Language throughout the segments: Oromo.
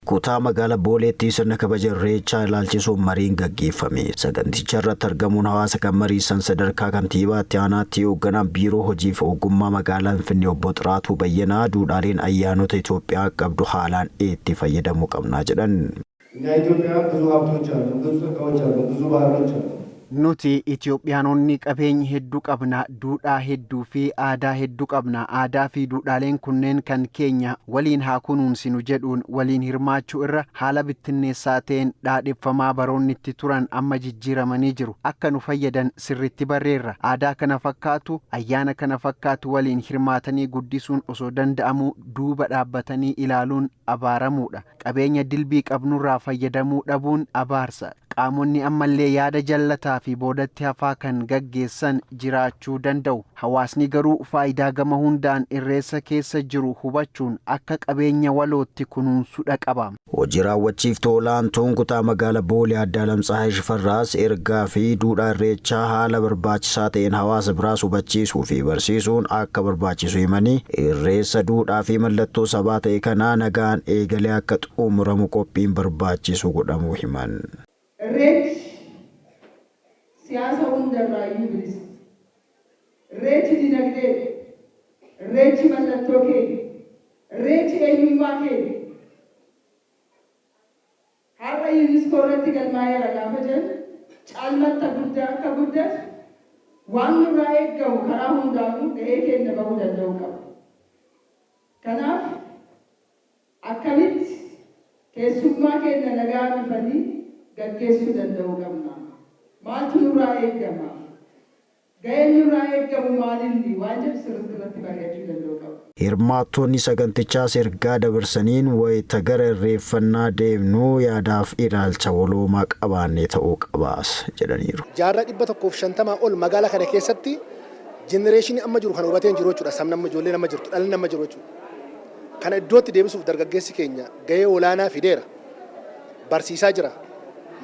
Kutaa magaala Booleetti sirna kabaja Irreechaa ilaalchisuun mariin gaggeeffame. Saganticha irratti argamuun hawaasa kan mariisan sadarkaa kantiibaatti aanaatti hoogganaan biiroo hojii fi ogummaa magaalaa Finfinnee obbo Xiraatuu Bayyanaa duudhaaleen ayyaanota Itoophiyaa qabdu haalaan itti fayyadamuu qabnaa jedhan. እኛ ኢትዮጵያውያን ብዙ ሀብቶች አሉ፣ ብዙ ጸጋዎች አሉ፣ ብዙ ባህሎች አሉ። Nuti Itoophiyaanonni qabeenya hedduu qabna. Duudhaa hedduu fi aadaa hedduu qabna. Aadaa fi duudhaaleen kunneen kan keenya waliin haa kunuunsinu jedhuun waliin hirmaachuu irra haala bittinneessaa ta'een dhaadheffamaa baroonni itti turan amma jijjiiramanii jiru. Akka nu fayyadan sirriitti barreerra. Aadaa kana fakkaatu, ayyaana kana fakkaatu waliin hirmaatanii guddisuun osoo danda'amuu duuba dhaabbatanii ilaaluun abaaramuudha. Qabeenya dilbii qabnurraa fayyadamuu dhabuun abaarsa. Qaamonni ammallee yaada jallataa fi boodatti hafaa kan gaggeessan jiraachuu danda'u. Hawaasni garuu faayidaa gama hundaan irreessa keessa jiru hubachuun akka qabeenya walootti kunuunsuudha qaba. Hojii raawwachiiftuu olaantuun kutaa magaalaa Boolee Aadde Alamtsaayii Shifarraas ergaa fi duudhaa irreechaa haala barbaachisaa ta'een hawaasa biraas hubachiisuu fi barsiisuun akka barbaachisu himanii, irreessa duudhaa fi mallattoo sabaa ta'e kana nagaan eegalee akka xumuramu qophiin barbaachisu godhamuu himan. Irreechi siyaasa hundarraayyuu bilisa. Irreechi dinagdeedha. Irreechi mallattoo keenya. Irreechi eenyummaa keenya. Har'a UNESCO irratti galmaa'eera gaafa jennu, caalmatta guddaa akka guddatu waan nurraa eeggamu karaa hundaanuu gahee keenya bahuu danda'uu qaba. Kanaaf akkamitti keessummaa keenya nagaa dhufanii gaggeessuu danda'uu qabna. Maaltu nurraa eeggama? Gaheen nurraa eeggamu maalinni waan jedhu sirriitti irratti mari'achuu danda'uu qaba. Hirmaattonni sagantichaas ergaa dabarsaniin, wayita gara irreeffannaa deemnu yaadaaf ilaalcha waloomaa qabaannee ta'uu qabaas jedhaniiru. Jaarraa 150 ol magaalaa kana keessatti generation amma jiru kan hubatee hin jiru jechuudha. Sabni amma, ijoolleen amma jirtu, dhalli amma jiru jechuudha. Kana iddootti deebisuuf dargaggeessi keenya gahee olaanaa fideera. Barsiisaa jira.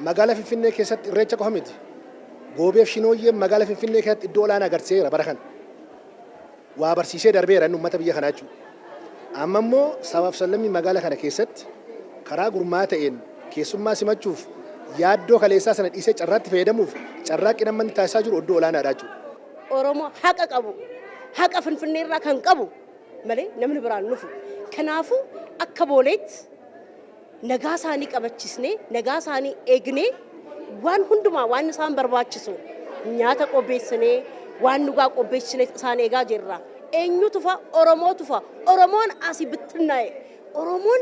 Magaalaa Finfinnee keessatti irreecha qofa miti. Goobeef Shinooyyeen magaalaa Finfinnee keessatti iddoo olaanaa agarsiiseera bara kana. Waa barsiisee darbeera inni uummata biyya kanaa jechuudha. Amma immoo sabaaf sablammii magaalaa kana keessatti karaa gurmaa ta'een keessummaa simachuuf, yaaddoo kaleessaa sana dhiisee carraatti fayyadamuuf carraaqqii namni taasisaa jiru iddoo olaanaadha jechuudha. Oromoo haqa qabu, haqa Finfinnee irraa kan qabu malee namni biraan nufu. Kanaafuu akka Booleetti nagaa isaanii qabachisnee, nagaa isaanii eegnee, waan hundumaa waan isaan barbaachisu nyaata qopheessinee, waan dhugaa qopheessinee isaan eegaa jirra. Eenyu tufa? Oromoo tufa. Oromoon asii bittinnaa'e. Oromoon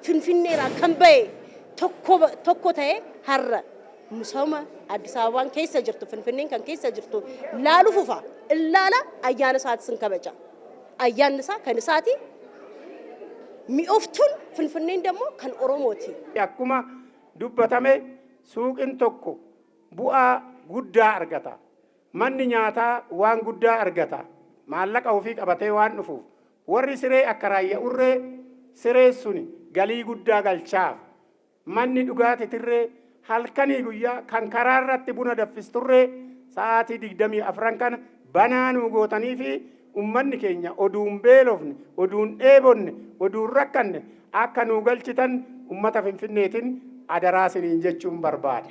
Finfinneerraa kan ba'e tokko tokko ta'e har'a misooma Addis Ababaan keessa jirtu, Finfinneen kan keessa jirtu laalu fufa. Ilaala, ayyaana isaatis hin kabaja. Ayyaanni isaa kan isaati. Mi'ooftuun Finfinneen ደግሞ kan Oromooti. Akkuma dubbatame, suuqin tokko bu'aa guddaa argata. Manni nyaataa waan guddaa argata. Maallaqa ofii qabatee waan dhufuuf. Warri siree akka raayya'urree siree suni galii guddaa galchaaf. Manni dhugaatii halkanii guyyaa kan karaa irratti buna danfisturree sa'aatii 24 kana banaa nuu gootanii fi ummanni keenya oduun beelofne, oduun dheebonne, oduun rakkanne akka nuu galchitan ummata Finfinneetiin adaraa isiniin jechuun barbaada.